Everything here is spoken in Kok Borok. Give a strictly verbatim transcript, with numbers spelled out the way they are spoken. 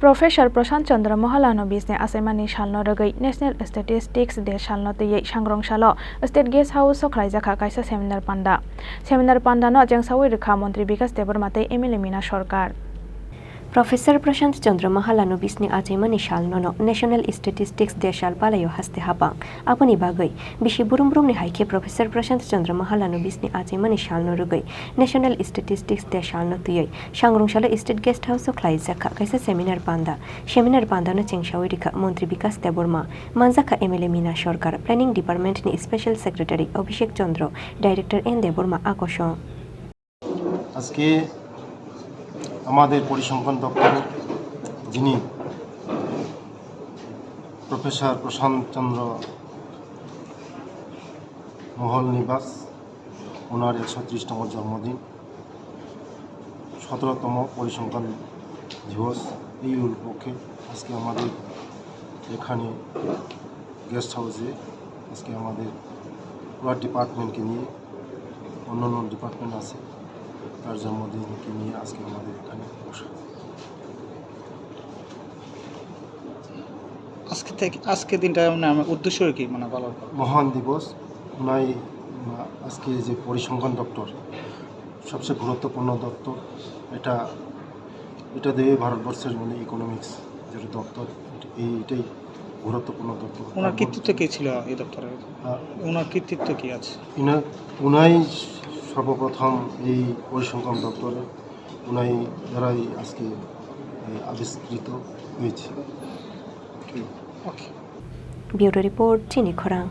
Professor Prashant Chandra Mahalanobisni achaimani salno rwgwi National Statistics Day salno twiwi sangrong salo State Guest House o khlaijakha kaisa seminar panda. Seminar pandano chengsawi rwkha Montri Bikas Debbarma tei M L A Mina Sarkar. Professor Prashant Chandra Mahalanobisni achaimani salno no National Statistics Day sal palaio haste hapang. Aboni bagwi bisi burum burumni hai khe Professor Prashant Chandra Mahalanobisni achaimani salno rwgwi National Statistics Day salno twiwi sangrong salo State Guest House o khlaijakha kaisa seminar panda. Seminar pandano chengsawi rikha Montri Bikas Debbarma, manjakha M L A Mina Sarkar, Planning Department ni Special Secretary Abhishek Chandra, Director N Debbarma akosong. আজকে আমাদের পরিসংখ্যান দপ্তরের যিনি প্রফেসর প্রশান্ত চন্দ্র মহল নিবাস, ওনার একশো ত্রিশতম জন্মদিন, সতেরোতম পরিসংখ্যান দিবস। এই উপলক্ষে আজকে আমাদের এখানে গেস্ট হাউসে আজকে আমাদের পুরা ডিপার্টমেন্টকে নিয়ে, অন্যান্য ডিপার্টমেন্ট আছে, তার জন্মদিনকে নিয়ে আজকে আমাদের এখানে বসা। আজকে থেকে, আজকে দিনটা মানে আমার উদ্দেশ্য কি, মানে, পালন করা? মহান দিবস, ওনাই, আজকে যে পরিসংখ্যান দপ্তর, সবচেয়ে গুরুত্বপূর্ণ দপ্তর, এটা, এটা দিয়ে ভারতবর্ষের মানে ইকোনমিক্স যেটা দপ্তর, এই, এটাই গুরুত্বপূর্ণ দপ্তর। ওনার কৃতিত্ব কি ছিল এই দপ্তরের? হ্যাঁ। ওনার কৃতিত্ব কি আছে? ইনা-, উনাই সর্বপ্রথম এই পরিসংখ্যান দপ্তরে উনাই দ্বারাই আজকে, এ, আবিষ্কৃত হয়েছে। ওকে। Bureau report, Chini Khorang.